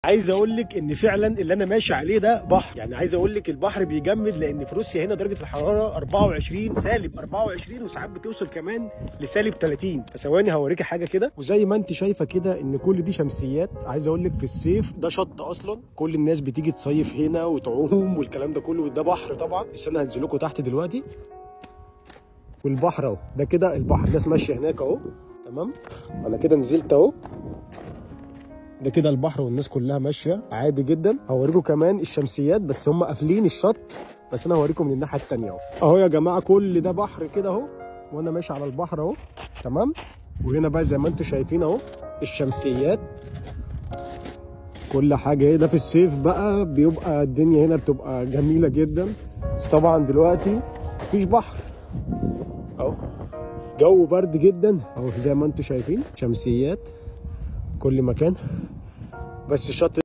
عايز اقول لك ان فعلا اللي انا ماشي عليه ده بحر، يعني عايز اقول لك البحر بيجمد، لان في روسيا هنا درجه الحرارة 24 سالب 24، وساعات بتوصل كمان لسالب 30. فثواني هوريكي حاجة كده. وزي ما انت شايفه كده ان كل دي شمسيات. عايز اقول لك في الصيف ده شط اصلا، كل الناس بتيجي تصيف هنا وتعوم والكلام ده كله، وده بحر طبعا. بس انا هنزل لكم تحت دلوقتي، والبحر اهو، ده كده البحر، الناس ماشية هناك اهو. تمام، انا كده نزلت اهو، ده كده البحر والناس كلها ماشية عادي جدا. هوريكم كمان الشمسيات، بس هم قافلين الشط، بس انا هوريكم من الناحية الثانية اهو. اهو يا جماعة كل ده بحر كده اهو، وانا ماشي على البحر اهو. تمام، وهنا بقى زي ما انتم شايفين اهو الشمسيات، كل حاجة. ده في الصيف بقى بيبقى الدنيا هنا بتبقى جميلة جدا، بس طبعا دلوقتي مفيش بحر اهو، جو برد جدا اهو زي ما انتم شايفين، شمسيات كل مكان. بس الشط